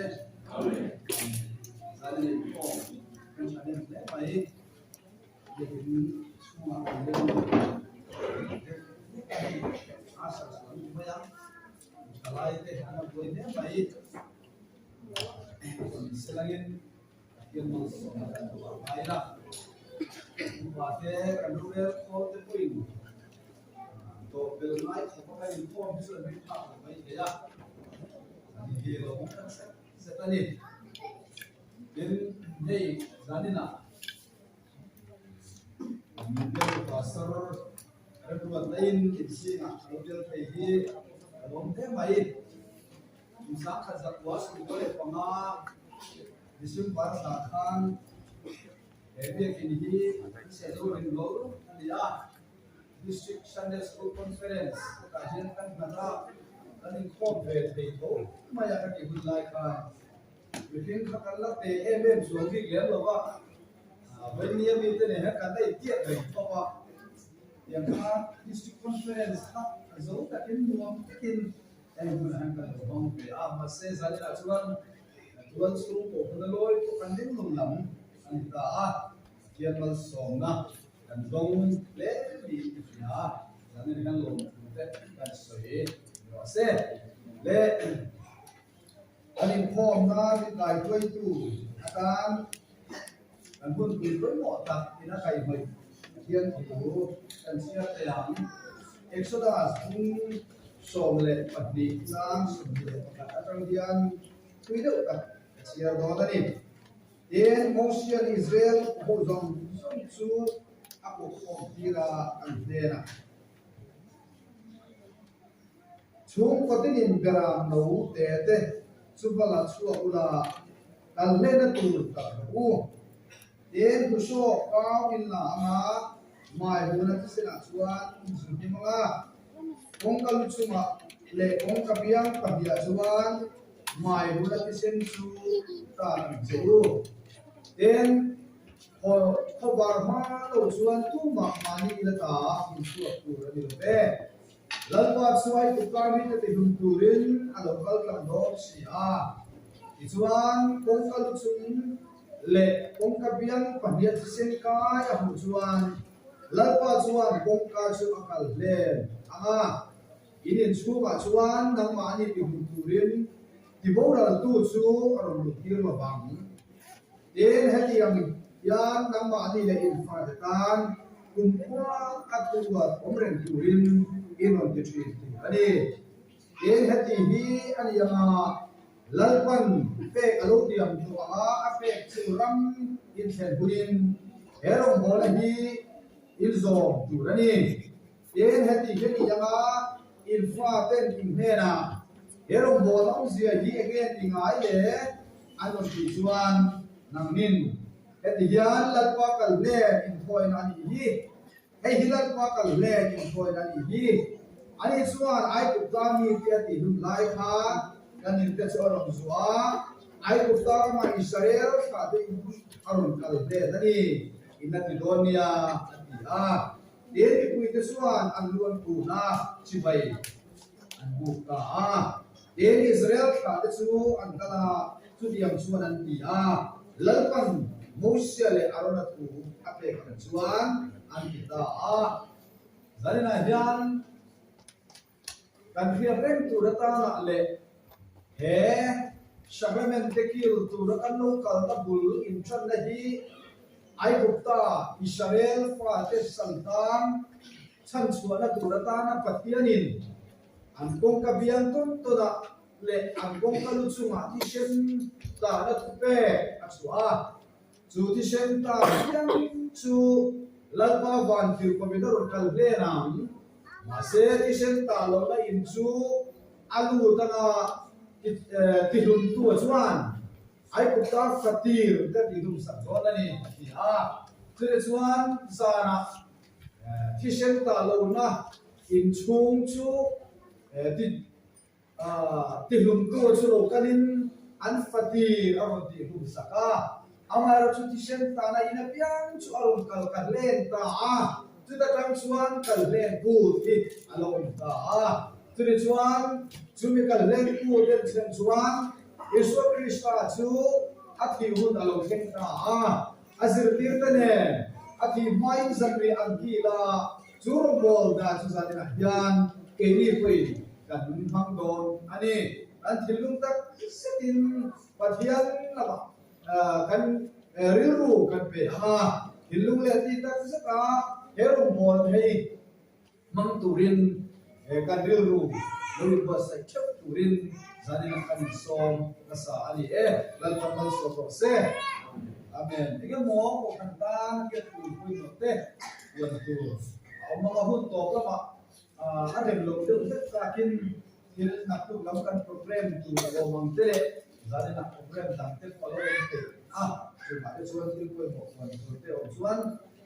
se. Amen. Zan in inkhawm kan thahnem hle mai. Biakin chhungah kan leng deuh hlek a ni. A sak sual ni mai a. Thalai te an la buai hle mai. Selangin Pathian malsawmna kan duh a ngai la. Upa te kan rorel khawl te pawhin tawhbel ngai khawp a kan inkhawm hi chu an ring phak lo mai thei a. Ani hi lo awm tak zet zet a ni. Tin, hei zaninah Bial Pastor remruat laiin insingah a lo tel thei hi a lawm hle mai. Kum 1000 zakua 15 December thla khan he biakin hi Selo rinlo a ni a, District Sunday School Conference hetah hian kan hman a, kan inkhawm ve thei tho mai a ka tih hun lai khan. Mihring kha kan la pe em em zual bik lem lo va, Vawimia mite nen hian kan la intiat reng khawp a, tiang khan District Conference kha zo takin nuam takin heng hunah hian kan lo hmang ve a, mahse zaninah chuan tual chhung pawh huna lawi pawh kan ding lo lam a ni ta a, Pathian malsawmna kan dawng hle tih ka hria a, zanin hian lawmthu te kan sawi rawh se le. An inkhawmna tikaituaitu atan kan hunpui pawimawh tak in a kaihhnawih Pathian thu kan chhiar thei ang. Exodus bung 12 tlang 21 atang hian thui deuh tak ka chhiar dawn a ni. Tin, Mosian Israel ho zawng zawng chu a kawhkhawm tir a an hnenah. Chhungkaw tinin beram no te te chu va la chhuak ula, kal hlena tur tak rawh u. Tin, hnuhsawk kau in la anga mai huna thisenah chuan in zu hnim anga, kawngka lu chungah leh kawngka biang pahniah chuan mai huna thisen chu tar ang che u. Tin, Khawvar hma lo chuan tumah mahni ila ta inchhuak tur a ni lo ve. Lalpa chu Aigupta mite tihlum turin a lo kal tlang dawn si a. Tichuan, kawngka lu chung leh kawngka biang pahniha thisen kai a hmuh chuan Lalpa chuan kawngka chu a kal hlen ang a, in inchhungah chuan nangmahni tihlum turin tiboraltu chu a rawn luhtir lo vang. Tin, hetiang hian nangmahni leh in fate tan kumkhua a tuat awm reng turin i rawn ti thin tur a ni. Tin, heti hi a ni anga Lalpan pek a lo tiam tawh anga a pek chu ram inthlen hunin he rawngbawlna hi in zawm tur a ni. Tin, heti hi a ni anga in faten in hnenah he rawngbawlna awmzia hi enge ti ngai le an rawn tih chuan nangnin heti hian Lalpa kal hlen inthawina a nih hi, hei hi Lalpa kal hlen inthawina a nih hi. Ani chuan Aigupta mite a tih hlum lai khan kan inte chu a rawn zuah a, Aigupta rama Israel thlahte in a rawn kal hlen a ni, in a ti dawn nia a ti a. Tin, mipuite chuan an lu an kun a, chibai an buk ta a. Tin, Israel thlahte chu an kal a, chutiang chuan an ti a, Lalpan Mosia leh Arona thu a pek ang chuan an ti ta a. Zaninah hian kan hriat reng tur atanah leh he Sacrament te kil tura kan lo kalna bul inthanna hi Aigupta, Israel fate saltang chhanchhuahna tur atana Pathianin an kawngka biang tawn tawnah leh an kawngka lu chungah thisen tahna thupek a chhuah a. Chu thisen tah piang chu Lalpa vantirhkohin a rawn kal hlen ang. Mahse, thisen tah lohna in chu a lut anga tihlumtua chuan Aigupta fatir ka tih tum sak dawn a ni, a ti a. Chutah chuan zanah thisen tah lohna inchhung chu tihlumtu chu lo kalin an fatir a rawn tih hlum sak a. Amaherawhchu chu thisen tahna in apiang chu a rawn kal ka hlen ta a, chuta tang chuan kal hlen kut hi a lo awm ta a. Chutah chuan chumi kal hlen kut en thlen chuan. Isua Krista chu a thih hun a lo thleng ta a, a zirtirte nen a thih hmain zanriah an kil a, chu rawngbawl dan chu zaninah hian keini pawhin kan hmang dawn a ni. Kan thinlung tak zetin Pathian lamah kan rilru kan pe ang a, thinlung leh tih tak zeta he rawngbawl hei hmang turin kan rilru lo inbuatsaih theuh turin zanin ah kan insawm nasa a ni e. Lalpan malsawm rawh se. Amen. Eng emaw kohhran tan hriat tur pawimawh te puan tur a awm ang a, hun tawp lamah a rem loh deuh hlek takin thil naktuk lam kan program tur a awm ang te leh zanin ah program dang te pawh a lo awm thei a, chungah te chuan thil pawimawh puan tur te awm chuan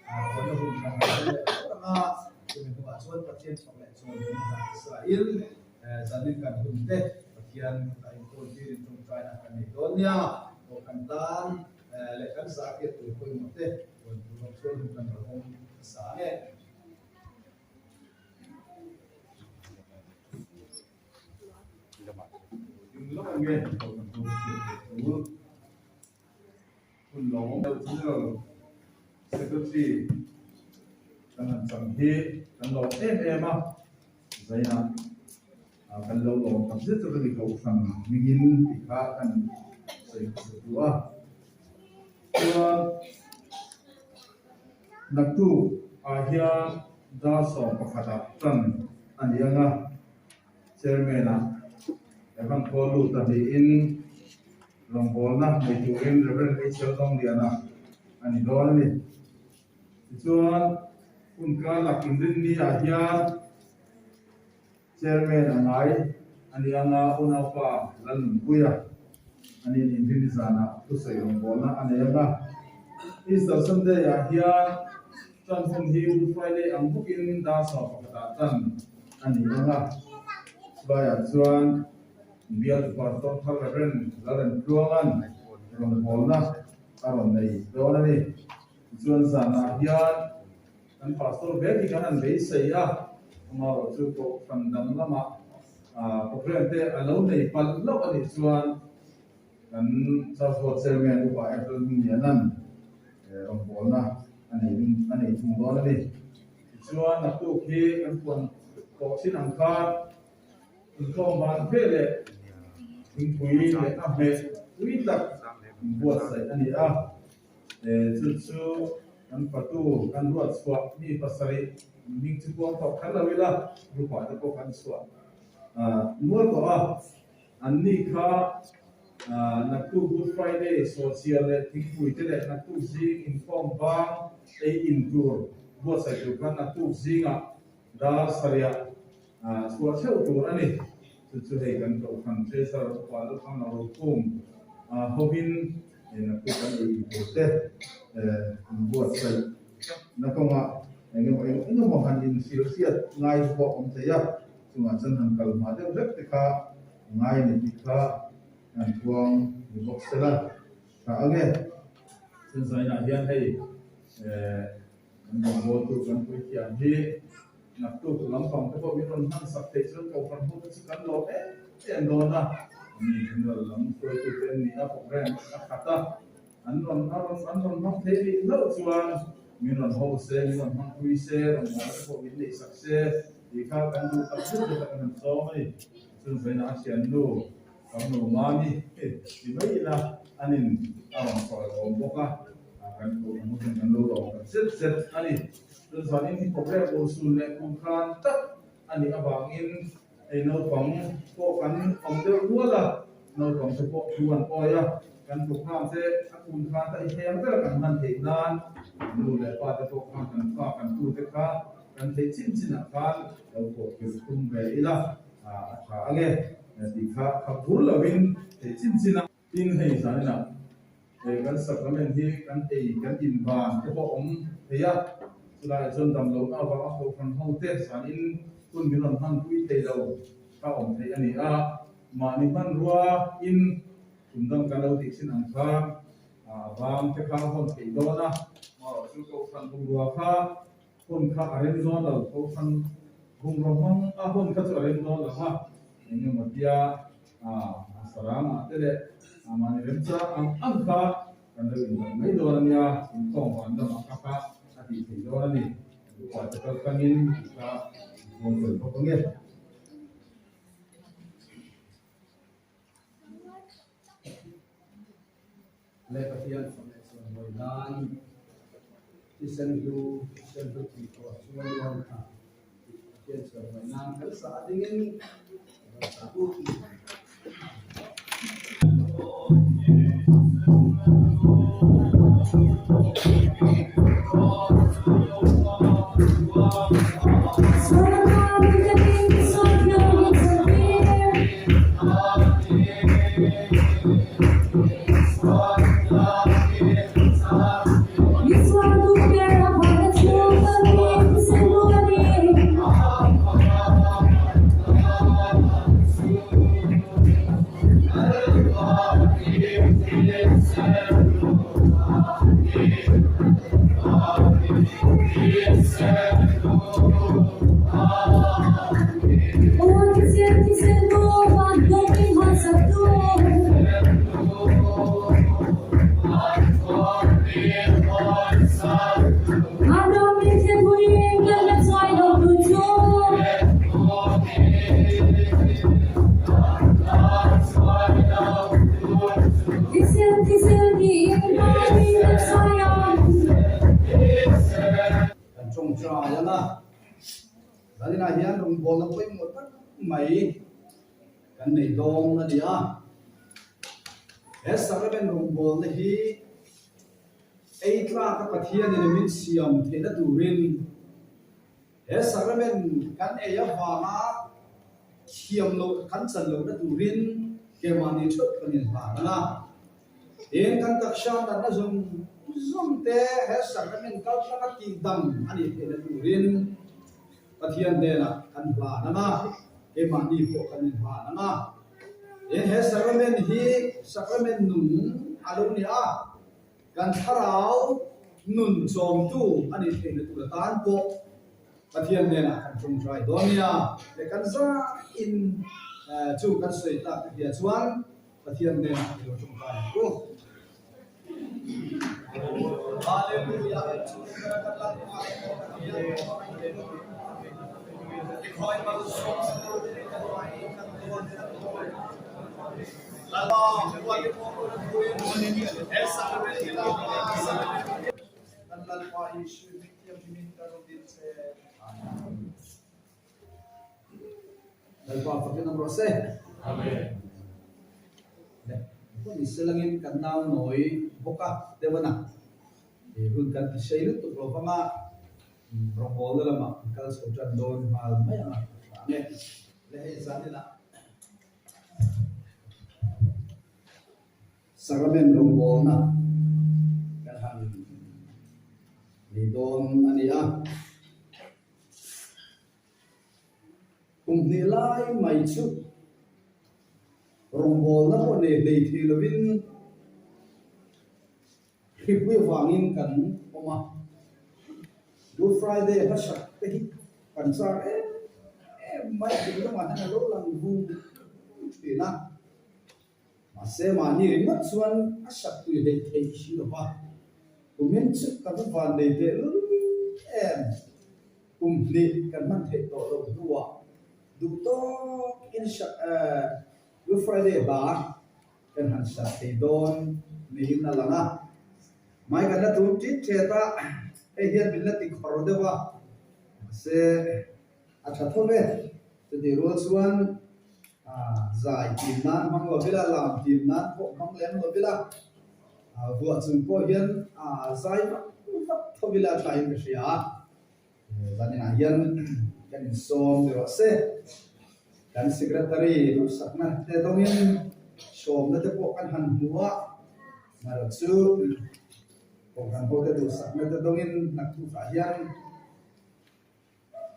Puanna hun kan han hre leh phawt ang a, chumi hnuah chuan Pathian chhuak leh chawn hun han hrisain zanin kan hun te Pathian a inkawl tirin tawngtaina kan nei dawn nia. Kohhran tan leh kan zahriat tur pawimawh te rawn tur awm chuan hun kan lo awm hmasa ang e. Englo nge kohhran ho hriat tur? Hun lawmawm deuh General Secretary kan han chang hi kan lawm em em a, zaina kan lo lawm tak zet zet a ni Kohhran hmingin tih kha kan sawi hmasa duh a. Chuan naktuk ah hian dar 11 ah tan a ni ang a. Chairman-ah Evan Paul Luta niin rawngbawlna nei turin Rev. HL Dawngliana a ni dawn a ni. Tichuan, hun karlak inrinni-ah hian Chairman a ngai a ni anga unaupa Lalnunpuia a niin inrinni zanah thusawi rawngbawlna a nei anga Easter Sunday-ah hian Tan hun hi Good Friday ang bawkin dar 11 ah tan a ni ang a, chulaiah chuan bial Pastor thar Rev. Lalremtluanga'n rawngbawlna a rawn nei dawn a ni. Tichuan zanah hian kan Pastor vek hi kan han beisei a, amaherawhchu Kohhran dang lamah program te a lo nei palh hlauh a nih chuan, Kan Church Board Chairman Upa April Hmingniana'n rawngbawlna a nei a nei thung dawn a ni. Tichuan naktuk hi kan puan tawh thin ang khan inkhawm van ve leh thingpui leh a hmeh pui tak inbuatsaih a ni a. Chu chu kan fatu kan ruat chhuah mi pasarih hming chu puang tawh kher lo ila group ah te pawh kan chhuah nual tawh a. Anni kha naktuk Good Friday sawhchiar leh thingpui te leh naktuk zing inkhawm vang ei in tur buatsaih tur khan naktuk zingah dar sarihah chhuah theuh tur a ni. Chu chu hei kan Kohhran Treasurer Upa Lalthang Lo Rokhum hovin naktuk kan ei in tur te an buatsaih na kawngah engemaw engemaw han inhrilhriat ngai pawh awm thei a. Chungah chuan han kal hma deuh hlek te kha ngai a ni tih kha an puang ni bawk se la tha ang e. Chuan zainah hian hei eh kan rawngbawltu kan puithiam hi naktuk lampang te pawh min rawn hman sak theih chuan kohhran ho te chu kan lawm em em dawn a. Ani general lam hruaitu te an ni a program a khat a, an rawn a rawn an rawn hmang thei rih hlauh chuan min rawn ho se, min rawn hmangpui se, rawngbawlna te pawh min neih sak se. Tih kha kan duh tak zet zet a kan han sawm a ni. Chun vawiinah a thiannu Karnu Mami ti mai ila an in a rawn sawi awm bawk a, kan kohhran ho hian kan lo lawm tak zet zet a ni. Chun zanin hi program urhsun leh kum khan tak a nih avangin hei naupang pawh kan awm deuh rual a, naupang te pawh thu an awi a, kan program te a kum khan ta i thei ang ber kan hman theih nan nu leh pa te pawh khan kan fa kan tu te kha Kan theih chin chinah khan lo pawh kir tum ve ila a tha ang e tih kha kha bur lovin theih chin chin a. Tin, hei zaninah he kan sacrament hi kan ei kan invan te pawh awm thei a, chulaiah chuan damlohna avanga kohhran ho te zanin hun min rawn hmanpui thei lo kha awm theih a ni a, mahni hmanrua in kum dang kan lo tih thin ang khan a vang te kha a hawn theih dawn a, amaherawhchu kohhran bungrua kha Hun kha a rem dawn lo, Kohhran bungraw hmang a hun kha chu a rem dawn lo a, eng emaw tia a sarangah te leh Mahni remchang ang ang kha kan lo indan mai dawn a nia, inkhawm van lamah ka kha a tih theih dawn a ni. Upa te kal tlangin tih kha inkhawm fel bawk ange. Leh Pathian fak leh chuan hawi nan thisen hlu, thisen hlu tih pawh chuan ruang kha Pathian chuan hawi nan kan sa dingin kan sa u. Kan tawngtai ang a, zaninah hian rawngbawlna pawimawh tak mai kan nei dawn a ni a. He sacrament rawngbawlna hi ei tlaka Pathianin min siam theihna turin He sacrament kan ei avanga thiam loh kan chan lohna turin keimahni theuh kan inhlan ang a. Tin, kan taksa natna zawng zawng te he sacrament kal tlanga tihdam a nih theihna turin Pathian hnenah kan hlan ang a, keimahni pawh kan inhlan ang a. Tin, he sacrament hi sacrament nung a lo ni a. Kan thlarau nun chawmtu a nih theihna tur atan pawh Pathian hnenah kan tawngtai dawn nia. Leh kan zain chu kan sawi tak te hria chuan Pathian hnenah i lo tawngtai ang u. Hallelujah. Lalpa fakin awm rawh se. Amen. Hun selangin kan nau nawi bawk a deuh a na. He hun kan ti sei lutuk lo vang a, rawngbawlna lamah kan kal chho tan dawn nghal mai ang a, tha ang e. Le hei zaninah Sacrament rawngbawlna kan han nei dawn a ni a. Kum hnih lai mai chu rawngbawlna pawh nei hlei thei lovin hripui avangin kan awm a. Good Friday hmasak te hi kan char em em mai thinlungah hian a lo lang vung vung thin a. Mahse mahni ringawt chuan a sak tui hleih theih si lo va, kumin chu ka va van nei tehlul em? Kum hnih kan hman theih tawh loh hnuah duh tawkin Good Friday hla kan han sak thei dawn niin a lang a. Mai kan la tum ṭit ṭet a, hei hian min la ti khawr deuh a, mahse a ṭha tho ve. Chutih rual chuan zai tim nan hmang lo ila, lam tim nan pawh hmang lem lo ila, vuah chung pawh hian zai vak vak tho ila a ṭhain ka hria a. Zaninah hian kan insawm ni rawh se. Kan Secretary duhsakna te dawngin sawmna te pawh kan han hmu a, amaherawh chu Kohhran hote duhsakna te dawngin naktukah hian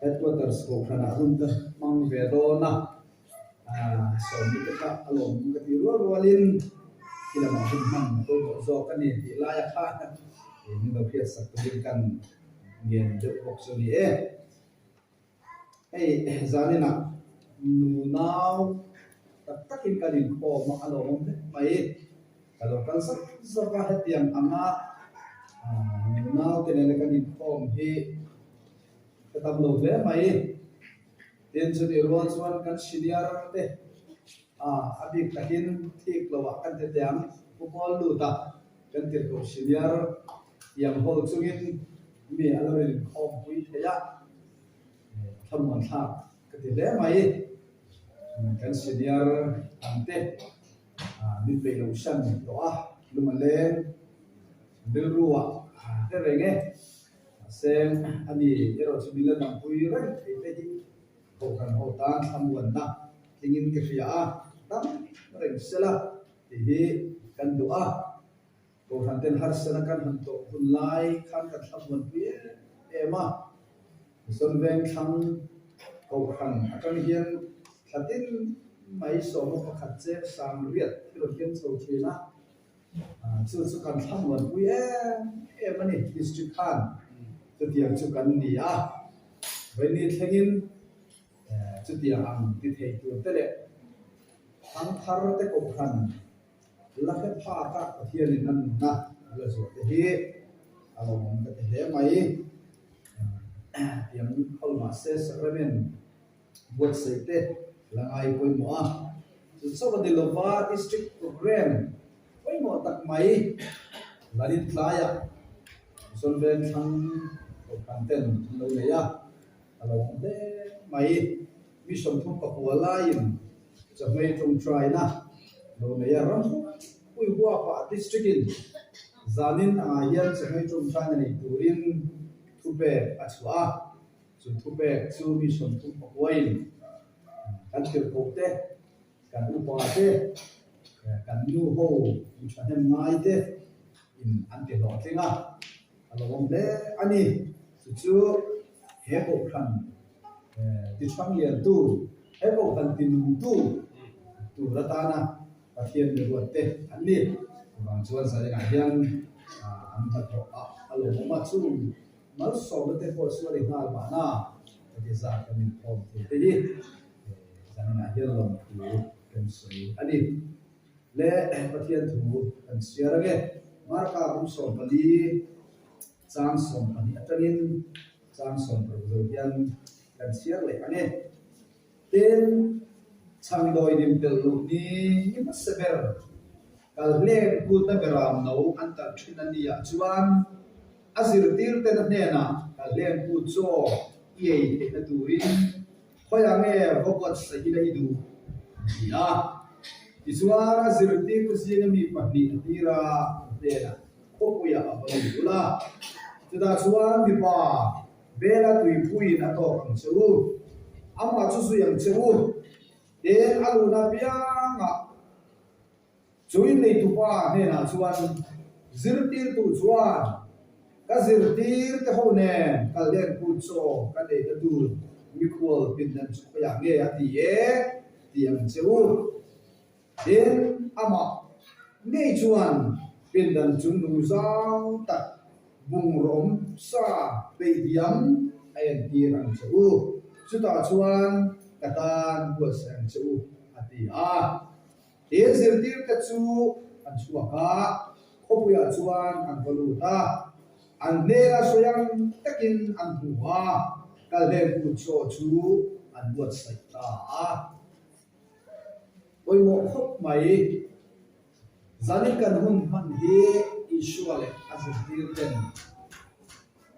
Headquarters Kohhranah hun te hmang ve dawn a, sawmna te kha a lawm ka tih rual rualin khi lamah hun hman pawimawh zawk a ni tih laia kha min lo hriatsak turin kan ngen deuh bawk chu a ni e. Hei zaninah nunau tak takin kan inkhawm a, a lawmawm hle mai. Ka lo kal zauh zauh a, hetiang anga naute nena kan inkhawm hi ka tam lo hle mai. Tin, chutih rual chuan kan senior te a bik takin thik loah kan ti teh ang, Pu Paul Luta kan tirhkoh senior tiang ho chungin mi a lo inkhawm pui thei a, thlamuan thlak ka ti hle mai. Kan senior ang te min peih loh hran tawh a, lung a leng rilru ah hre reng e. Mahse a ni erawh chu min la dangpui reng thei te hi kohhran ho tan thlamuanna tlingin ka hria a, dam reng sela tih hi kan duh a. Kohhran ten harsana kan han tawh hun lai khan kan thlamuanpui em em a. Mizoram Vengthlang Kohhran atang hian thla tin mai sawma pakhat cheng sang riat hi rawn keng chho thin a, chu chu kan thlamuanpui em em a ni District khan chutiang chu kan ni a. Vawiini thlengin chutiang ang ti thei tur te leh thangthar te Kohhran La hre phak a Pathianin a nunna a la zuah te hi a lo awm ka ti hle mai. Tiang khawl mahse sacrament buatsaih te la ngai pawimawh a. Chu chauh a ni lova district programme pawimawh tak mai Lalin tlaiah Zawnven thlang kohhran ten an lo nei a, a lo awm hle mai. Mi 34 laiin Chawhmei tawngtaina lo nei a, ram pui huapah District in zanin angah hian chawhmei tawngtaina nei turin thupek a chhuah a, chu thupek chu mi 34 in kan tirhkoh te, kan upa te, kan nu ho mi thahnem ngai te in an ti hlawhtling a, a lo awm hle a ni. Chu chu he kohhran Ti hrang liantu, he kohhran ti nungtu tur atana Pathian mi ruat te an ni. Chuvang chuan zaninah hian an hnathawh a a lawmawm a, chung malsawmna te pawh chu a ri nghal mahna heti zat kan inkhawm thei te hi zaninah hian lawmthu kan sawi a ni. Le Pathian thu kan chhiar ange, Marka kum 14 chang 12 atangin Chang 16 zo hian kan chhiar leh ang e. Tin, chhangdawi dim telh loh ni ni hmasa ber, kal hleng kutna beram no an talh thin a nia chuan a zirtirten a hnenah kal hleng kut chaw i ei theihna turin khawiah nge va buatsaih ila i duh an ti a. Tichuan a zirtirtu zinga mi pahnih a tir a, an hnenah Khawpuiah a va lut ul a, chutah chuan mipa Bela tuipuiin a tawk ang che u, amah chu zui ang che u, tin a luhna piangah chu inneitupa hnenah chuan zirtirtu chuan ka zirtir te ho nen kal len kut chaw ka neihna tur mikhual pindan chu khawiah nge a ti e ti ang che u. Tin, amah ngei chuan pindan chungnung zau tak bungraw sa peih diam a entir ang che u, chutah chuan ka tan buatsaih ang che u, a ti a. Tin, zirtirte chu an chhuak a, khawpuiah chuan an va lut a, an hnena sawi ang takin an hmu a, kalhleng kut chaw chu an buatsaih ta a. Pawimawh khawp mai. Zanin kan hun hman hi Isua leh a zirtir ten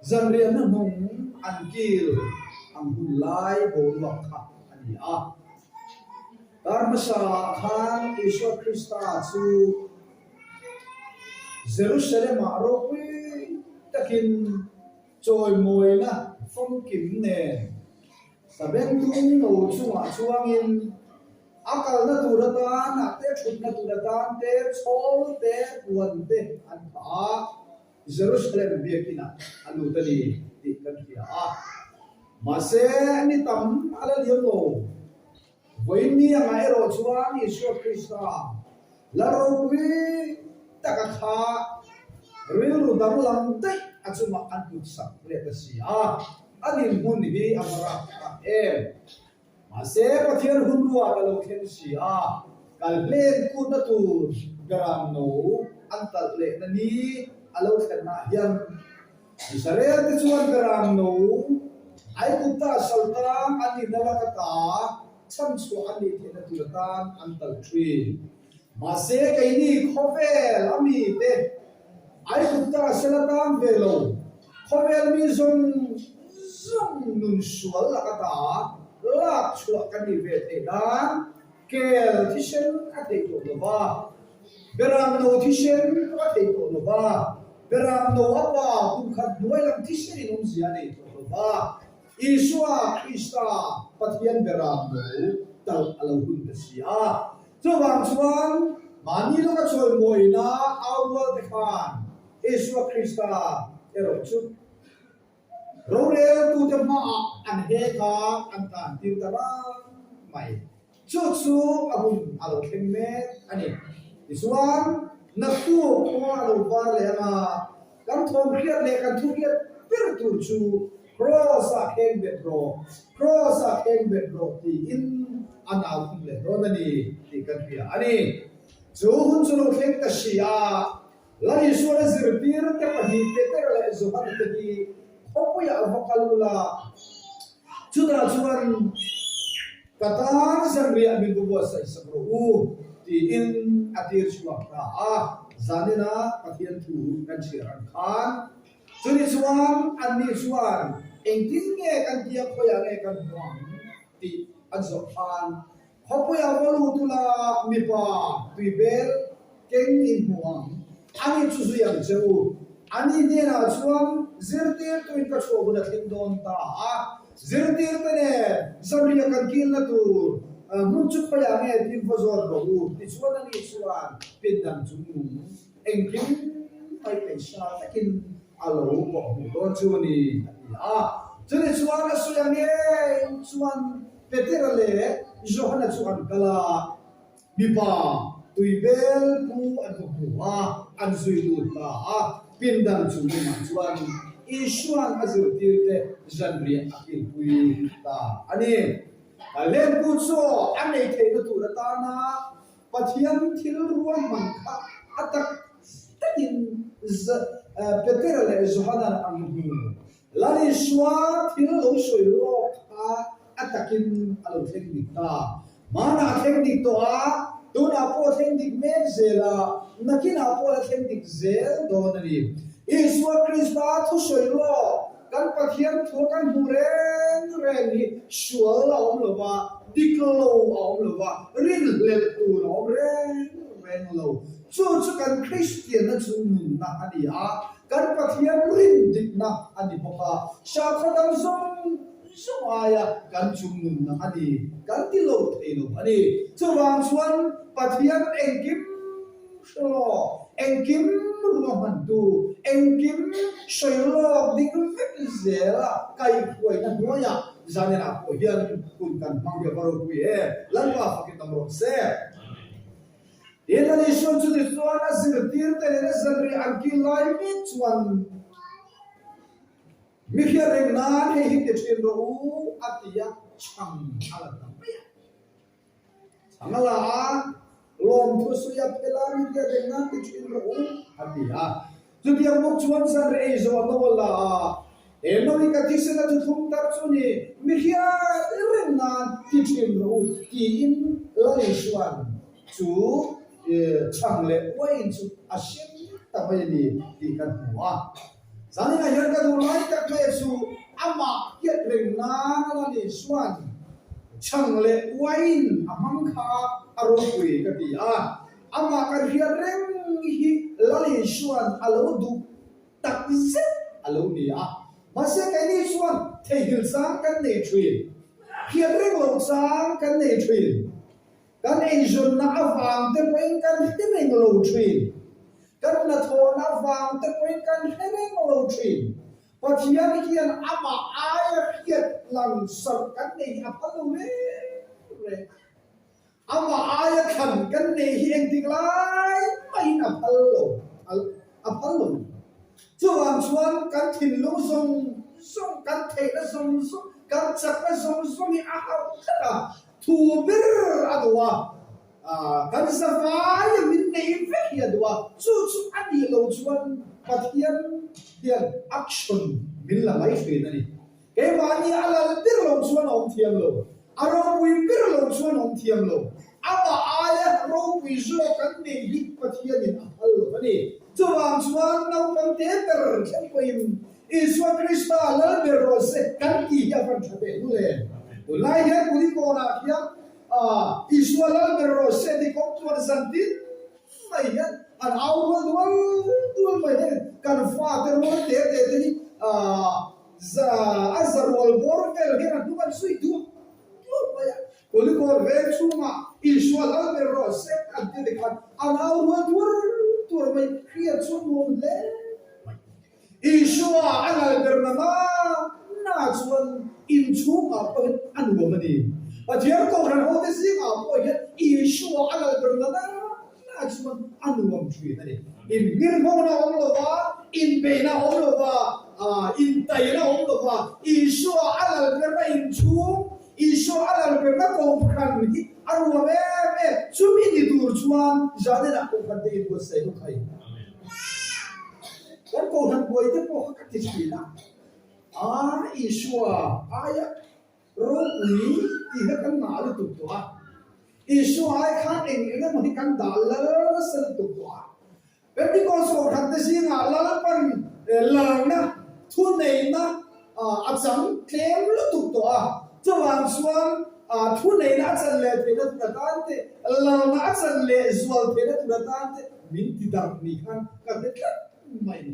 zanriah hnuhnung an kil ang hun lai boruak kha a ni a. Kar hmasa ah khan Isua Krista chu Jerusalem ah ropui takin chawimawina famkim nen Sabengtung lo chungah chuangin a kalna tur atan ah te, thutna tur atan te, chhawl te, puan te an phah a, Jerusalem biakinah a lut a ni tih kan hria a. Mahse, ni tam a la liam lo. Vawiin angah erawh chuan Isua Krista la ropui taka kha rilru danglam daih a chungah an kut sak let a si a, a dinhmun hi a va rap tak em. Mahse, Pathian hun ruat a lo thleng si a, kal hlen kutna tur. Beram No an talh lehna ni a lo thlennaah hian Israel te chuan Beram No Aigupta saltang an nihna lak ata chhanchhuah an nih theihna tur atan an talh thin. Mahse keini khawvel a mite Aigupta sela tang ve lo, khawvel mi zawng zawng nun sual lak ata lak chhuah kan nih ve theih nan kel thisen a theih tawh lo va, beram no thisen pawh a theih tawh lo va, beram no a pa kum khat hnuai lam thisen in awmzia a nei tawh lo va, Isua Krista Pathian beram no talh a lo hun ta si a. Chuvang chuan mahni lawka chawimawina au rual te khan Isua Krista erawh chu roreltute hmaah an hek a, an tan tir ta rang mai. Chu chu a hun a lo thleng mek a ni. Tichuan, naktuk khua a lo var leh anga kan thawmhriat leh kan thuhriat ber tur chu Kraws-ah kheng bet rawh, Kraws-ah kheng bet rawh tiin a nau khum leh dawn a ni tih kan hria a ni. Chu hun chu lo thleng ta si a, Lal Isuana zirtirte pahnih Petera leh Johana te hi khawpuiah a va kal ula, chutah chuan ka tan zanriah min va buatsaih sak rawh u tiin a tir chhuak ta a. Zanina Pathian thu kan chhiar ang khan chuni chuan anni chuan engtin nge kan tia khawiah nge kan hmu ang tih an zawh khan Khawpuia va lut ula mipa tuibel keng in hmu ang, ani chu zui ang che u. Ani hnenah chuan zirtirtuin ka chhuah hun a thleng dawn ta a, zirtirte nen zanriah kan kilna tur hmun chu khawiah nge tiin va zawt rawh u tichuan ani chuan pindan chungnung Engkim mai peihsa takin a lo kawh hmuh dawn chu a ni, a ti a. Chumi chuan a sawi ang ngei chuan Petera leh Johana chu an kal a, mipa tuibel pu an va hmu a, an zui lut ta a. Pindan chu lamah chuan Isua'n a zirtirte zanriah a kilpui ta a ni. Lempu chu a nei theihna tur atana Pathian thil ruahman kha a tak takin Petera leh Johana an hmu. Lal Isua thil lo sawi lawk kha a takin a lo thleng dik ta. Hmanah a thleng dik tawh a, tunah pawh a thleng dik mek zel a, nakinah pawh a la thleng dik zel dawn a ni. Isua Krista thusawi lawk Kan Pathian thu kan hmuh reng reng hi sual a awm lo va, dik lo a awm lo va, rinhlelh tur a awm reng reng lo. Chu chu kan Kristianna chu nunna a ni a, kan Pathian rin dikna a ni bawk a, sakhaw dang zawng zawng aia kan chung nunna a ni, kan ti lo thei lo a ni. Chuvang chuan Pathian engkim Hre lawk, engkim ruahmantu, engkim sawi lawk ding vek zela kaihhruaina hnuaiah zaninah pawh hian hun kan hmang hi a va ropui em! Lalpa fakin awm rawh se. Tin, Lal Isuan chuti chuan a zirtirte nena zanriah an kil lai mek chuan mi hriat reng nan hei hi ti thin rawh u a ti a, chhang a la ta mai a. Chhang a la a, lawmthu sawi a phel a, mi te reng nan ti thin rawh u, a ti a. Chutiang bawk chuan zanriah ei zawh no a la a, he no hi ka thisen a thuthlung tar chu ni, mi hriat reng nan ti thin rawh u, tiin Lal Isua'n chu chhang leh uaiin chu a hrim ta mai a ni tih kan hmu a. Zaninah hian ka duh lai tak mai chu amah hiat reng nan a la ni chuan chhang leh uaiin a hmang kha a ropui ka ti a, amah kan hriat reng hi Lal Isua'n a lo duh tak zet a lo ni a, mahse keini chuan theihnghilh chang kan nei thin, hriat reng loh chang kan nei thin. Kan eizawnna avang te pawhin kan hre reng lo thin. Kan hnathawhna avang te pawhin kan hre reng lo thin. Pathian hian amah aia hriat lang sarh kan nei hi a phal lo reng reng. Amah aia thlan kan nei hi engtik lai mahin a phal lo, a phal lo. Chuvang chuan kan thinlung zawng zawng, kan theihna zawng zawng, kan chakna zawng zawng hi a hauh tlat a. Thu ber a duh a. Kan zavaia min nei vek hi a duh a, chu chu a nih loh chuan Pathian hian action min la mai thin a ni. Keimahni a lal ber lo chuan a awm thiam lo, a ropui ber lo chuan a awm thiam lo. Amah aia ropui zawk kan neih hi Pathianin a phal lo a ni. Chuvang chuan naupang te ber thleng pawhin Isua Krista lal ber rawh se kan tih hi a van tha teh hlul em? Tunlai hian Kulikawnah khian Isua lal ber rawh se ti kawng chuan zan tin mai hian an au rual dual dual mai hian kan fate rual te te te hi a za rual bawr vel hian an hnung an zui duah duah mai a. Kulikawn veng chhungah Isua lal ber rawh se an ti te khan an au rual duar duar mai hriat chu nuam hle mai. Isua a lal ber na na na chuan inchhungah pawh hian a nuam a ni. Pathian Kohhran hote zingah pawh hian Isua a lal ber na na na chuan a nuam thin a ni. Inhmirhmawhna a awm lo va, inbeihna a awm lo va, intaina a awm lo va, Isua a lal berna inchhung, Isua a lal berna Kohhran hi a nuam em em. Chumi ni tur chuan Zanenah Kohhran te inbuatsaih bawk hai. Kan Kohhran buai te pawh kha ka ti thin a, a Isua aia ropui tih kha kan ngah lutuk tawh a, Isua ai khan eng eng emaw hi kan dah lal nasa lutuk tawh a. Pentecost Kohhran te zingah Lalpan lalna thuneihna a chang tlem lutuk tawh a, chuvang chuan thuneihna a chan leh theihna tur atan te, lalna a chan leh zual theihna tur atan te min ti darh ni khan ka hre tlat mai ni.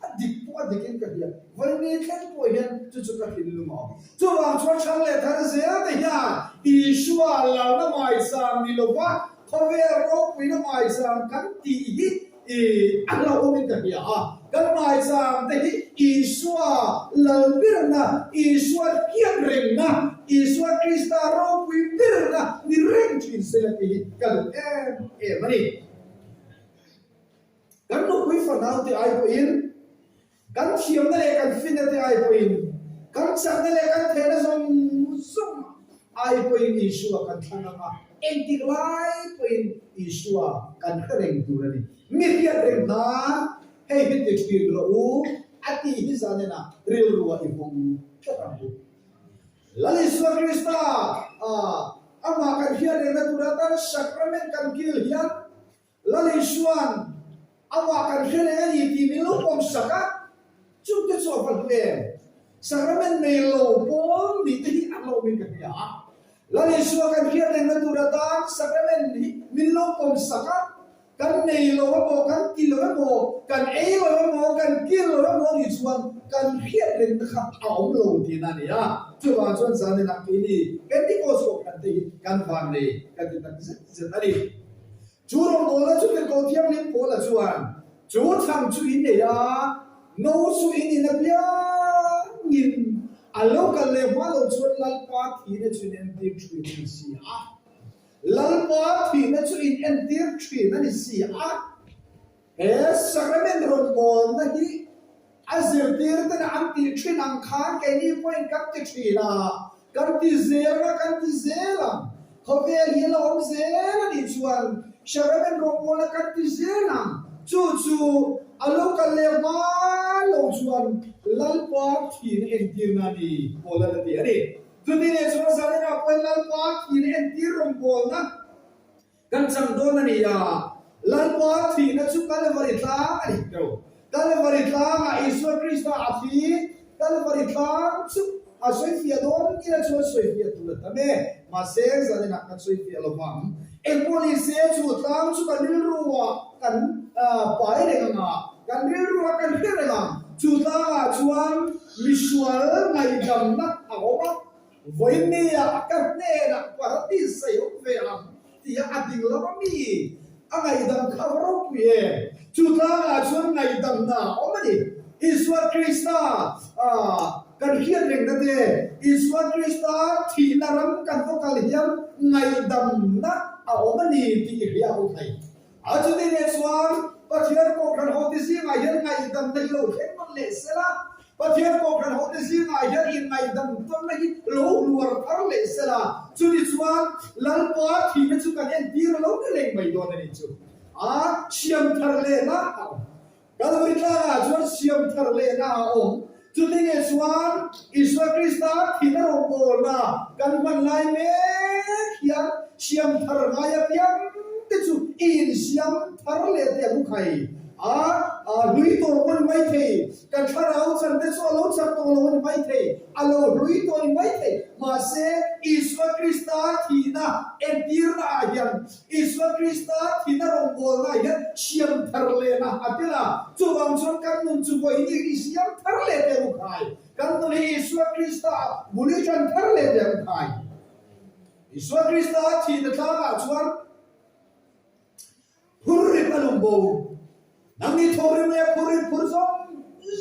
A dik pawh a dikin ka hria. Vawiin thleng pawh hian chu chu ka thinlung a awm. Chuvang chuan hrang leh thar zel te hian Isua lalna maicham ni lova khawvel ropuina maicham kan tih hi a hlauhawmin ka hria a. Kan maicham te hi Isua lalbirna, Isua hiat rengna, Isua Krista ropui berna ni reng thin sela tih hi ka duh em em a ni. Kan nupui fanaute ai pawhin, kan thiamna leh kan finna te ai pawhin, kan chakna leh kan theihna zawng zawng ai pawhin Isua kan thlang ang a, engtik lai pawhin Isua kan hre reng tur a ni. Mi hriat reng nan hei hi ti thin rawh u a tih hi zanena rilrua i hawng tlat ang u. Lal Isua Krista amah kan hriat rengna tur atan sacrament kan kil hian Lal Isua'n amah kan hre reng a ni tih min lo pawm sak a, chungte chu a va hlu em? Sacrament nei lo pawl nih te hi a hlauhmin ka hria a. Lal Isua kan hriat rengna tur atan sacrament hi min lo pawm sak a, kan nei lo emaw, kan ti lo emaw, kan ei lo emaw, kan kil lo emaw nih chuan kan hriat rengna kha a awm lo tihna a ni a. Chuvang chuan zaninah keini Pentecost Kohhran te hi kan vannei kan ti tak zet zet a ni. Chu rawngbawlna chu Tirhkoh Thianghlim Paula chuan, Chu chhang chu in nei a, no chu in in apiangin a lo kal leh hma lo chuan Lalpa thihna chu in entir thin a ni si a. Lalpa thihna chu in entir thin a ni si a. He sacrament rawngbawlna hi a zirtirtena an tih thin ang khan keini pawhin kan ti thin a, kan ti zel a, kan ti zel ang. Khawvel hi a la awm zel a nih chuan sacrament rawngbawlna kan ti zel ang. Chu chu a lo kal leh hma lo chuan Lalpa thihna entirna a ni, Paula la ti a ni. Chuti leh chuan Zaninah pawhin Lalpa thihna entir rawngbawlna Kan chang dawn a ni a, Lalpa thihna chu Kalvari tlang a ni teuh. Kalvari tlangah Isua Krista a thi, Kalvari tlang chu a sawifiah dawn nia chuan sawifiah tur a tam e. Mahse, zaninah kan sawifiah lo vang. Engpawh ni se, chu tlang chu kan rilruah kan pai reng ang a, kan rilruah kan hre reng ang. Chu tlangah chuan misual ngaihdamna a awm a. Vawinia ka hnenah Paradis a awm ve ang tia a ding lo a mi? A ngaihdam kha va ropui em? Chu tlangah chuan ngaihdamna a awm a ni. Isua Krista kan hriat rengna te, Isua Krista thihna ram kan va kal hian ngaihdamna a awm a ni tih i hria ho thei. A chuti leh chuan Pathian Kohhran hote zingah hian ngaihdamna hi lo thleng nawn leh sela. Pathian Kohhran hote zingah hian inngaihdam tawnna hi lo hluar thar leh sela, chuni chuan Lalpa thihna chu kan entir a lo ni reng mai dawn a nih chu. A siam thar lehna a awm. Kalvari tlangah chuan siam thar lehna a awm. Chuti nge chuan Isua Krista thihna rawngbawlna kan hman lai mek hian siam thar ngai apiang te chu i insiam thar leh teh ang u khai. A hlui tawh pawh ni maithei. Kan thlarau chan te chu a lo chak tawh lo a ni maithei, a lo hlui tawh a ni maithei. Mahse, Isua Krista thihna entirna ah hian, Isua Krista thihna rawngbawlna ah hian siam thar lehna a tel a. Chuvang chuan kan nun chu vawiin i siam thar leh teh u khai. Kan nun hi Isua Krista ah bul i tan thar leh teh u khai. Isua Krista thihna tlangah chuan Phur rit a lung bo. Nangni thawhrim leh phur rit phur zawng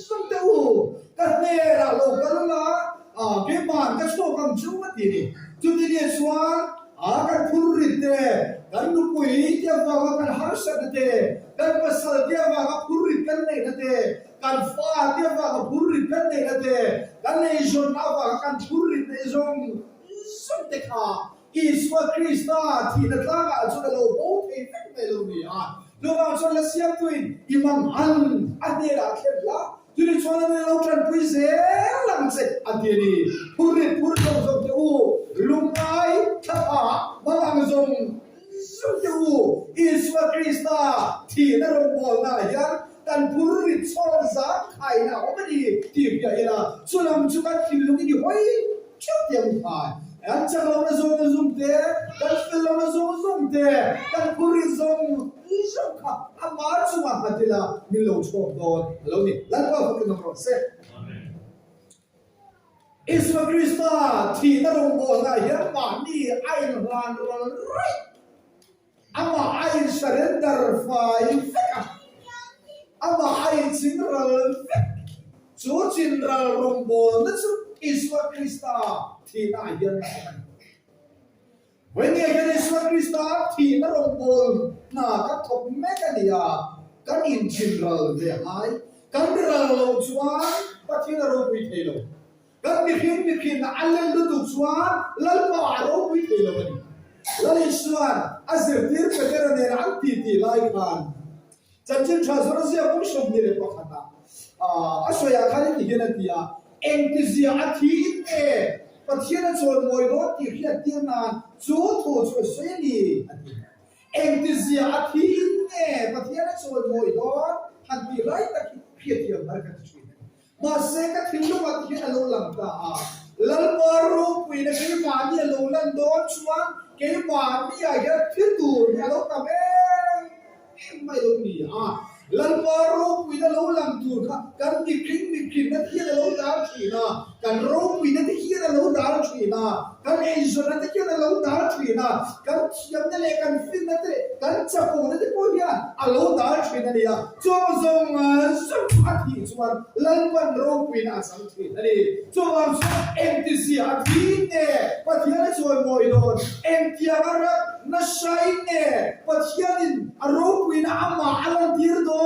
zawng teh u, ka hnelah lo kal la, keimah ka chhuak ang chu a ti a ni. Chuti nia chuan a kan phur rit te, kan nupui te avanga kan harsatna te, kan pasal te avanga phur rit kan neihna te, kan fa te avanga phur rit kan neihna te, kan eizawnna avanga kan phur rit neih zawng zawng te kha Isua Krista thihna tlangah chuan a lo bo thei vek mai lo ni a. Chuvang chuan la siamtuin i mang ang a hnenah thlen la, chumi chuan a nui lo tanpui zel ang che a ti a ni. Phurrit phur zawng zawng teh u, lungngai thlapha mang ang zawng zawng teh u, Isua Krista thihna rawngbawlnaah hian kan phurrit chhawn zang khaina a awm a ni tih hria ila, chulam chu kan thinlungin i hawi Theuh tih ang khai. Kan chak lohna zawng zawng te, kan fel lohna zawng zawng te, kan phurrit zawng zawng kha ama chungah nghat ila min lo chhawk dawn a lo ni. Lalpa fakin awm rawh se. Isua Krista thihna rawngbawlnaah hian mahni a inhlan ral raih. Amah a in surrender fai vek a, amah a in chinral vek. Chu chinral rawngbawlna chu Isua Krista thihna ah hian a awm a ni. Vawinia hian Isua Krista thihna rawngbawlna kan thawk mek a ni a, kan in chinral ve a ngai. Kan ral loh chuan Pathian a ropui thei lo. Kan mihring mihrin a len lutuk chuan Lalpa a ropui thei lo a ni. Lal Isua'n a zirtir Petera nena an titi lai khan Chanchin Tha Zawr ziak kum 21 ah a sawiah khan heti hian a ti a, Engtizia a thiin nge Pathian a chawimawi dawn tih hriattir nan chu thu chu a sawi a ni, a ti. Engtizia a thiin nge Pathian a chawimawi dawn han tih lai tak hi hriatthiam har ka ti thin a ni. Mahse, ka thinlungah ti hian a lo lang ta a, Lalpa ropuina keimahni a lo lan dawn chuan keimahniah hian thi tur hi a lo tam em em mai lo ni a. Lalpa ropuina lo lang tur kha kan mihring mihrinna te hian a lo dal thin a, kan ropuina te hian a lo dal thin a, kan eizawnna te hian a lo dal thin a, kan thiamna leh kan finna te leh kan chakawhna te pawh hian a lo dal thin a ni a. Chawng zawng zawng a thih chuan Lalpan ropuina a chang thin a ni. Chuvang chuan engtizia a thi nge Pathian a chawimawi dawn? Engtiang a rat nasai nge Pathianin a ropuina amah a lantir dawn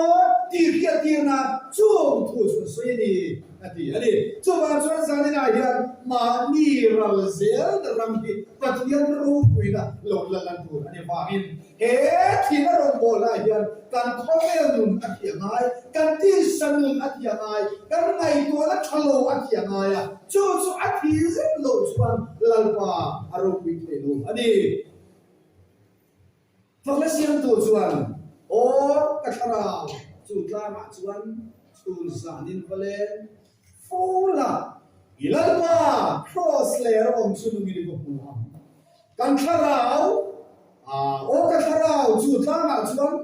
tih hriattir nan chung thu chu a sawi a ni a ti a ni. Chuvang chuan zaninah hian mahni ral zelna ram hi Pathian ropuina lo la lan tur a ni vangin He thihna rawngbawlnaah hian kan khawvel nun a thiah ngai, kan tisa nun a thiah ngai, kan ngaihtuahna tha lo a thiah ngai a, chu chu a thih zet loh chuan Lalpa a ropui thei lo a ni. Fakna siamtu chuan, Aw ka thlarau, chu tlangah chuan chhun zanin va leng fo la, i Lalpa kraws ler a awm chu nungin i va hmu ang. Kan thlarau, aw ka thlarau chu tlangah chuan,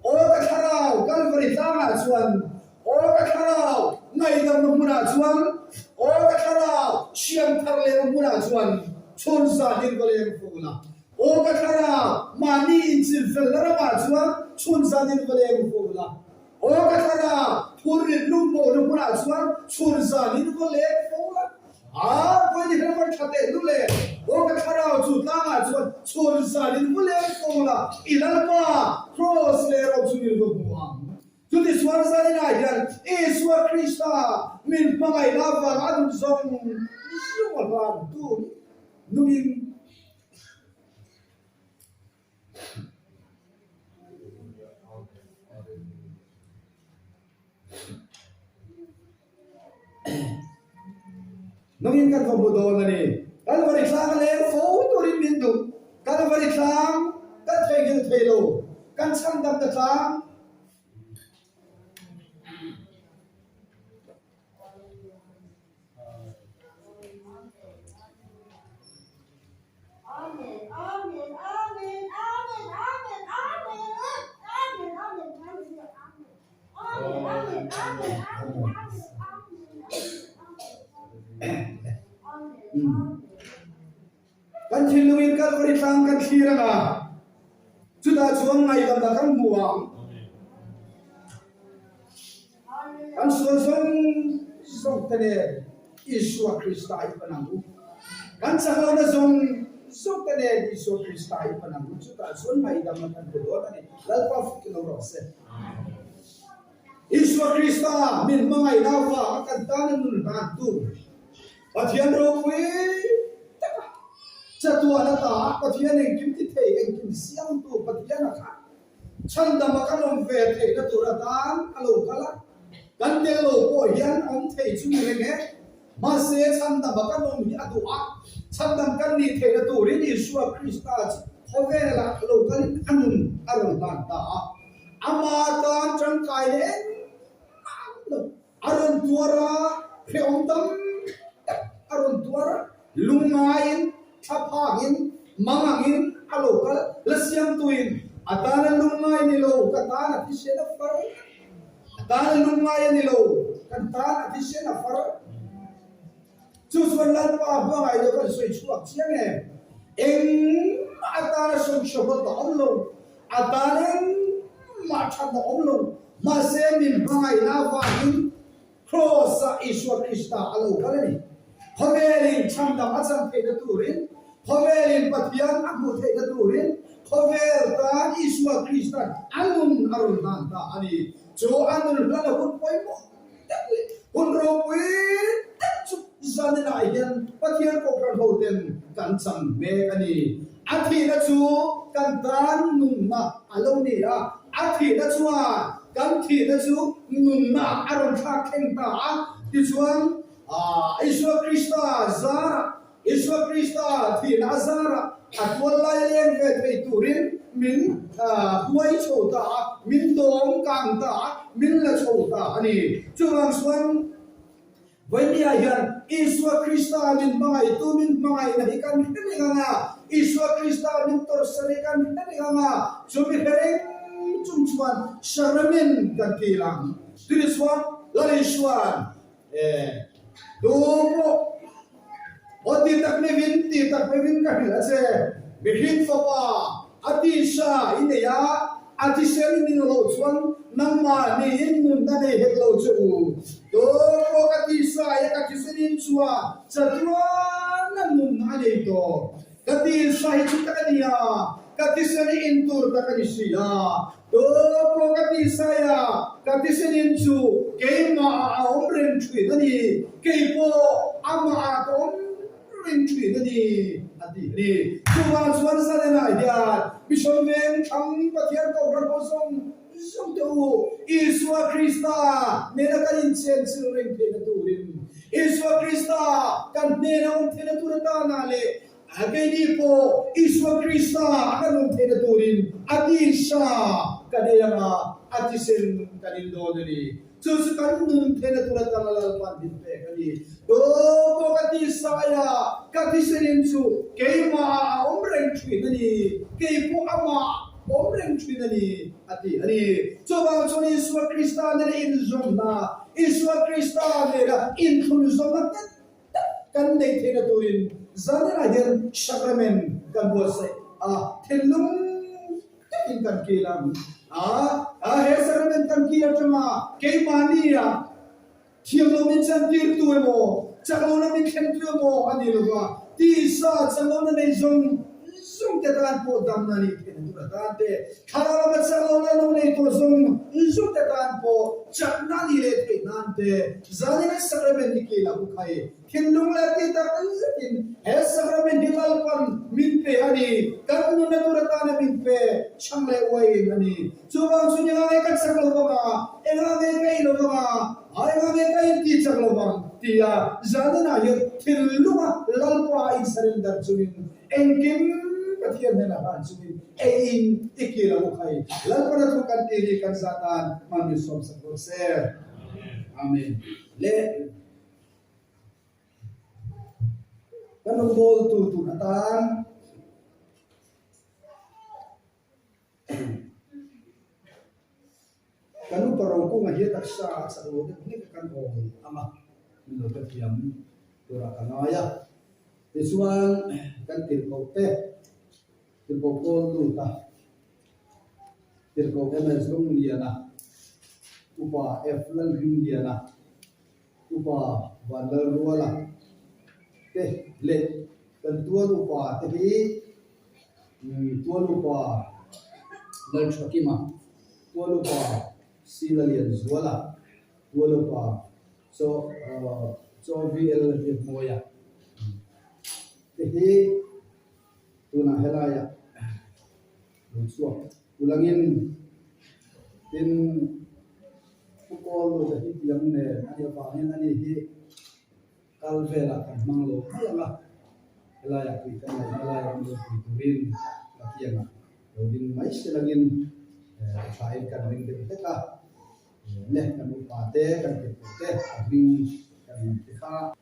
aw ka thlarau Kalvari tlangah chuan, aw ka thlarau ngaihdamna hmunah chuan, aw ka thlarau siamthar lehna hmunah chuan chhun zanin va leng fo la. Aw ka thlarau mahni inchilfelna ramah chuan chhun zanin va leng fo la. Aw ka thlarau phurrit lungmawhna hmunah chuan chhun zanin va leng fo la. A, vawi ni hre tha teh lu le, aw ka thlarau chu tlangah chuan chhun zanin va leng fo la, i Lalpa, Kraws leh ro chu min va hmu ang. Chutichuan zaninah hian Isua Krista min hmangaihna avanga a nun zawng zawng a hlan tur nungin Nungin kan va hmu dawn a ni. Kalvari tlang a leng fo turin min duh. Kalvari tlang kan theihnghilh thei lo. Kan chhandamna tlang. Kan thinlungin Kalvari tlang kan thlir ang a, chutah chuan ngaihdamna kan hmu ang. Kan sual zawng zawng te nen Isua Krista i pan ang u. Kan chaklohna zawng zawng te nen Isua Krista i pan ang u. Chutah chuan ngaihdamna kan hmu dawn a ni. Lalpa fak lo rawh se. Isua Krista min hmangaihna avanga kan tana nun hlantu Pathian ropui taka chatuan ata Pathian engkim ti thei, engkim siamtu Pathian a kha Chhandama kan awm ve theihna tur atan a lo kal a, kan tel lo pawh hian awm thei chu ni reng e. Mahse, chhandama kan awm hi a duh a, chhandam kan nih theihna turin Isua Krista chu khawvelah a lo kalin a nun a rawn hlan ta a. Ama tan tangkai leh engmah a awm lo. A rawn tuar a, hrehawm tam tak a rawn tuar a, lungngaiin, thlaphakin, mangangin a lo kal, la siamtuin a tana lungngai ni lo, ka tan a thisen a far, a tana lungngai a ni lo, kan tan a thisen a far. Chu chuan Lalpa hmangaih lo kan sawi chhuak chiang em? Engmah a tana sawichhuah a awm lo, a tan engmah that a awm lo. Mahse min hmangaihna avangin Kraws-ah Isua Krista a lo kal a ni. Khawvelin chhandam a chan theihna turin, khawvelin Pathian a hmuh theihna turin, khawvel tan Isua Krista'n a nun a rawn hlan ta a ni. Chu a nun hlan a hun pawimawh. tak leh hun ropui tak chu zaninah hian Pathian Kohhran hoten kan chang mek a ni. A thihna chu kan tan nunna a lo ni a, a thihna chuan kan thihna chu nunna a rawn thlak thleng ta a. Tichuan, Isua Krista zarah Isua Krista thihna a zarah a tual lai leng ve thei turin min huai chho ta a, min dawm kang ta a, min la chho ta a ni. Chuvang chuan Vawimia hian Isua Krista min hmangaihtu min hmangaihna hi kan hre reng ang a, Isua Krista min tawrhsan hi kan hre reng ang a, chumi hre reng chung chuan sacrament kan kil ang. Chutichuan Lal Isua'n Tu pawh aw ti tak mevin ti tak mevin ka hrilh a che. Mihring fapa a tisa i nei a, a thisen i nin loh chuan nangmah niin nunna nei hek lo che u. Tu pawh ka tisa i a ka thisen in chuan chatuan a nunna a nei tawh. Ka tisa hi chu tak a ni a, ka thisen i in tur tak a ni si a. Tu pawh ka ti sai a, ka thisen in chu keimah ah a awm reng thin a ni, kei pawh amah ah ka awm reng thin a ni, a ti a ni. Chuvang chuan Zalenah hian Mission Veng thlang Pathian Kohhran ho zawng zawng te u, Isua Krista nena kan inchen chilh reng theihna turin, Isua Krista kan hnena awm theihna tur atana leh A keini pawh Isua Krista a kan awm theihna turin a tisa kan ei ang a, a thisen kan in dawn a ni. Chu chu kan nun theihna tur atanga Lalpan min pek a ni. Tu pawh ka tisa aia ka thisen in chu keimah ah a awm reng thin a ni, kei pawh amah ah awm reng thin a ni, a ti a ni. Chuvang chuan Isua Krista nena inzawmna, Isua Krista nena inthlunzawmna nghet tak kan neih theihna turin zaninah hian sacrament kan buatsaih a, thinlung takin kan kil ang a, a he sacrament kan kil atanga keimahnia thiamlo min chantirtu emaw, chaklohna min thlentu emaw a ni lova, tisa chaklohna nei zawng. zawng te tan pawh damna nih theihna tur atan te, thlarau lama chak lo leh lo nei tawh zawng zawng te tan pawh chakna nih leh theih nan te, zanin sacrament hi kei lah u khai. Thinlung leh tih tak zetin he sacrament hi Lalpan min pe a ni, kan nunna tur atana min pe chhang leh uaiin a ni. Chuvang chu enga nge kan chak lo vang a, enga nge ka ei lo vang a, a enga nge ka intih chak lo vang tia zaninah hian thinlunga Lalpa a insurrender chungin engkim Pathian hnenah hlan chungin eiin i kil ang u khai. Lalpana thu kan tih hi kan zah tan hmanni sawmsak rawh se. Amen. Le. Kan rawngbawltu tur atan kan upa Rokunga hi taksa a chak lo deuh hlek a kan awl ang a, min lo hrethiam turah ka ngai a. Tichuan kan tirhkoh te, tirhkoh pawl lut a, tirhkoh MS Lungliana, upa F Lalhmingliana, Upa Vanlalruala te leh kan tual upa te hi tual upa Lalthakima, tual upa Silalianzuala, tual upa Chaw Chaw VL Biakmawia te hi tunah helaiah lo chhuak ulangin tin Pu Kawl Luta hi tiang nen a nih avangin ani hi kal velah kan hmang lo mai ang a, helaiah pui kan ngaihna lai ram lo pui turin a kiangah lo ding mai se langin thain kan ring deuh hlek a, le kan upa te kan tirhkoh te a hming kan ti kha.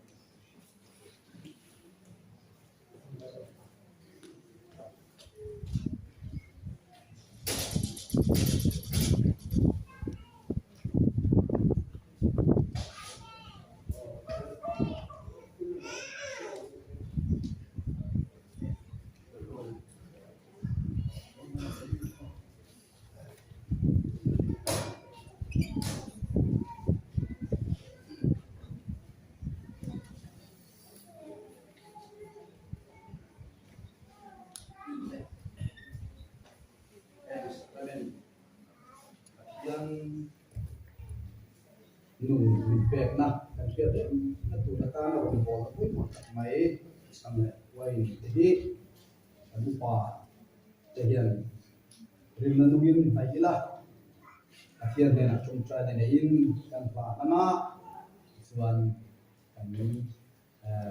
Pathian nun min pekna kan hriat rengna tur atana rawngbawlna pawimawh tak mai chhang leh uain te hi kan upa te hian rinna nungin hnaih ila Pathian hnenah tawngtaina neiin kan hla hlang a tichuan Kan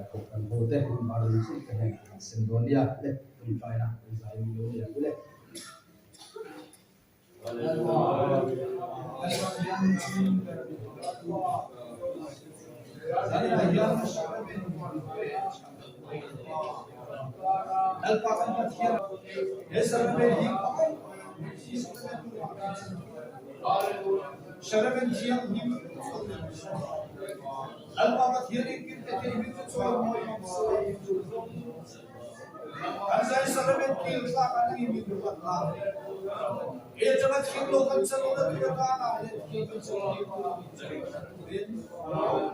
kohhran ho te member zawng zawng te hian kan sem dawn nia le tawngtaina kan zai lui lo nia le. Lalpa kan Pathian he sacrament hi Sacrament thianghlim Lalpa Pathian in kin te thei hming chu chawi mawi mang se Kan zai sacrament kil thlak an ni min ruat la E atanga thil lo kan chalo na tur atana leh thil kan chalo ni turin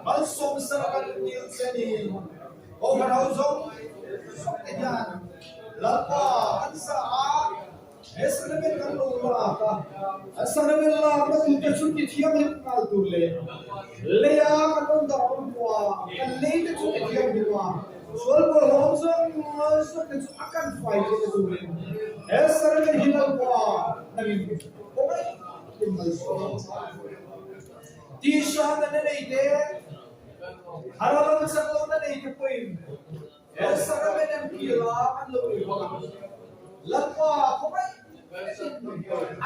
malsawm sara kan dil che ni Kohhran ho zawng zawng te hian Lalpa an za a, he sacrament kan lo lak a, an sacrament lakna tur te chu ti thianghlim nghal tur leh leia kan awm dah awm pawh a, kan lei te chu ti thianghlim a, sual bawlhhlawh awm zawng zawng te chu a kan fai theihna turin he sacrament hi Lalpa nangin kawng engkim malsawm tisa na nei te. Thlarau chak lohna nei te pawhin he sacrament an kil a, an lo ei bawk a. Lalpa khawngaih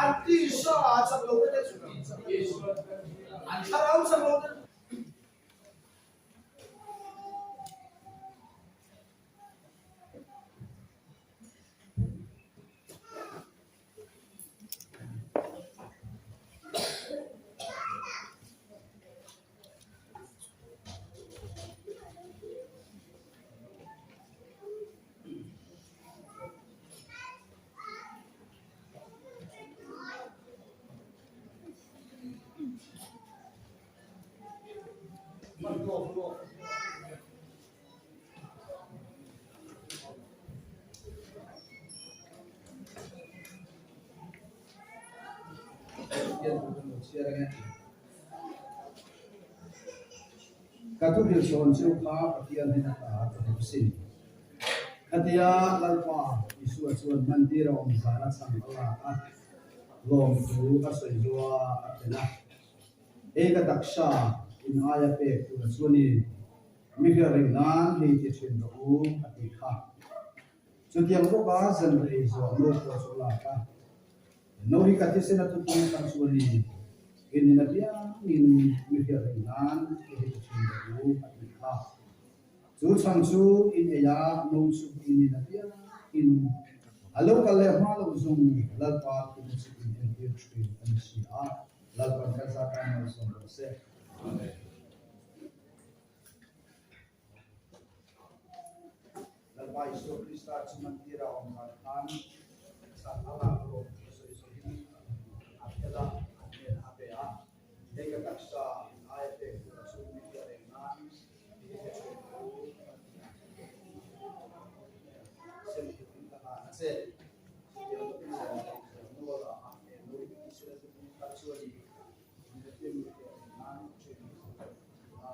an tisa chak lohna te chu tih chak an thlarau chak lohna entir ange. Ka thuhrilh sawn chu kha Pathian hnen ata ka hmu sin. Khatia Lalpa Isua chuan hmantir a awm zan a chhang a lak a, lawmthu a sawi zua a tel a. Hei ka taksa in aia pek tur chuanin mi hriat nan hei ti thin rawh u a ti kha. Chutiang bawka zanrei zawh no pawh chu a lak a. No hi ka thisen a thuthlung tak chu a ni. In in apiangin mi hriat reng nan hei hi ti thin rawh u a ti kha. Chu chhang chu in ei a, no chu in in apiangin a lo kal leh hma lo zung Lalpa thihna chu in entir thin a ni si a. Lalpan kan zat tan malsawm rawh se. Amen. Lalpa Isua Krista chu mantir a awm zan khan chhan a lak rawh a sawi sawiin a phel a, a hnen a pe a. Hei ka taksa in aia pek tur chu mi hriat reng nan i hre thin u a ti a. Sem turin ka hlan a che. Chutiang bawkin zan leh zan nual ah a hnen lo i sila thuthlung thar chuan i hre mi hriat reng nan thin u a ti a.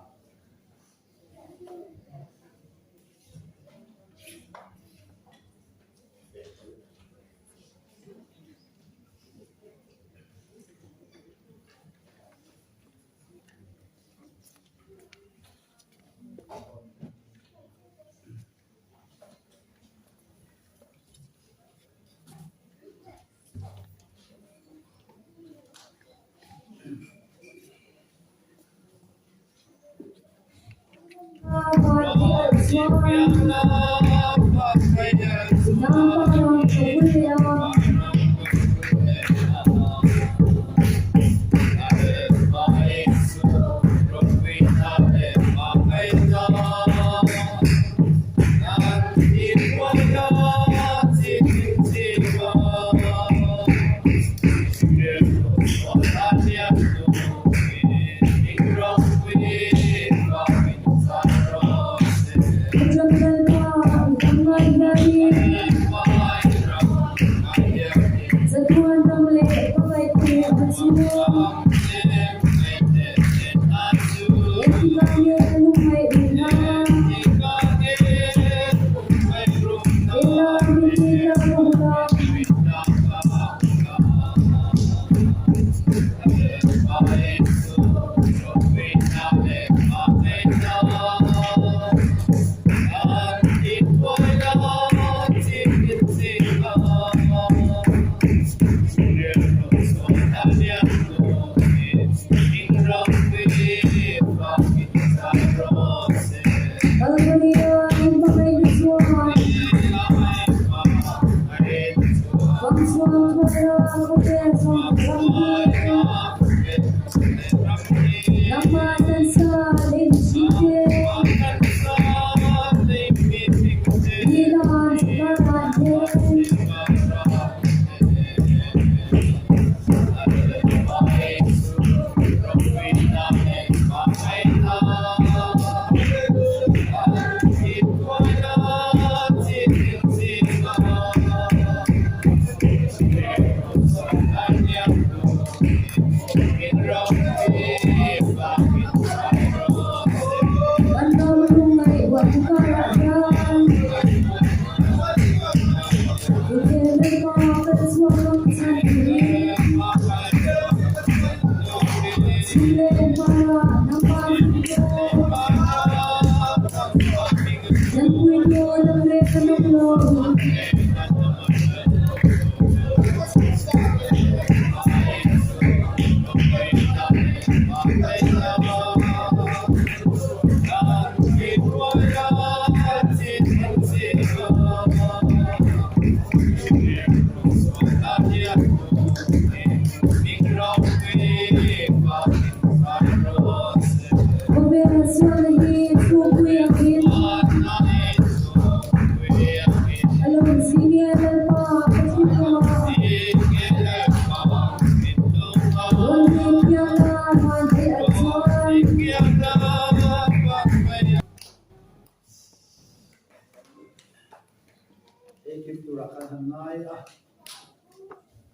Eikim turah khan han ngai a,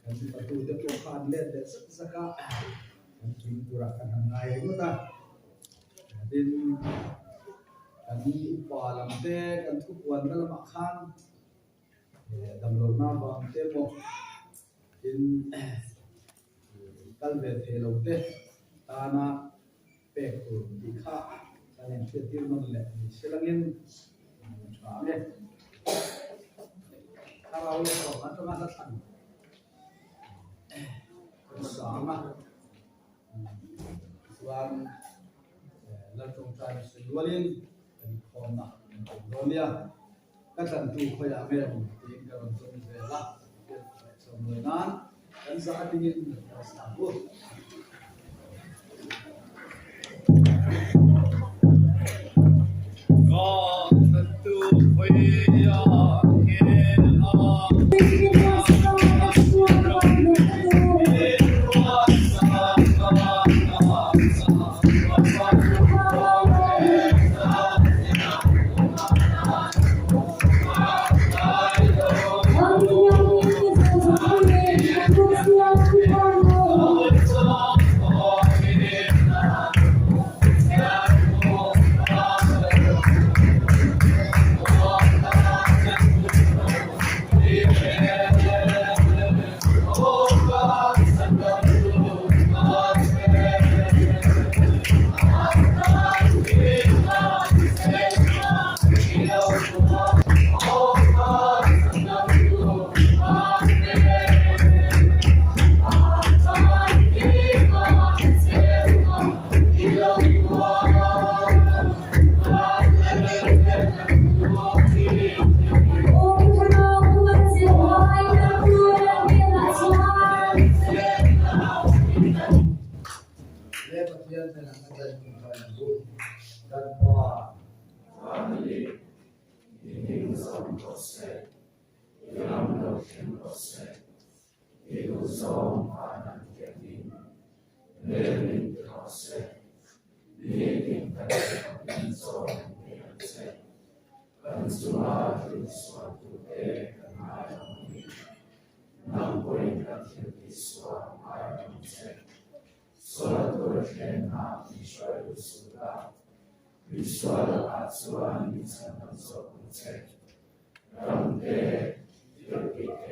kan patute pawh kha an let leh zak zak a. Kan kim turah kan han ngai ringawt a. Tin, kan upa lam te, kan thupuanna lamah khan damlohna vang te pawh tin kal ve thei lo te tana pek tur tih kha kan inhriattir nawn leh ni se langin a tha ang e. Thlarau lawm atanga hla thlan kan sang a. Chuan Lal Tawngtai Misual rualin kan inkhawmna kan awm dawn nia. Ka tlantu khawiah nge awm tiin ka rawn zawng zel a, sawmnawi nan kan zah atingin ka sang u. Ka tlantu khawiah nge awm. Le Pathian hnenah kan zai tum thlai ang u. Kan Pa. Van leh i hming zawng rawh se, i ram lo thleng rawh se, i duhzawng van an tiangin hmel min ti rawh se, nitin kan theihnawkin zawng min pe ang che, kan chunga thil sualtute kan ngai ang ni, nang pawhin kan thil tihsual ngai ang che. Sual tur thlenna min hruai lut suh la, Isua lakah chuan min chhan dam zawk ang che. Ramte, thil tih te.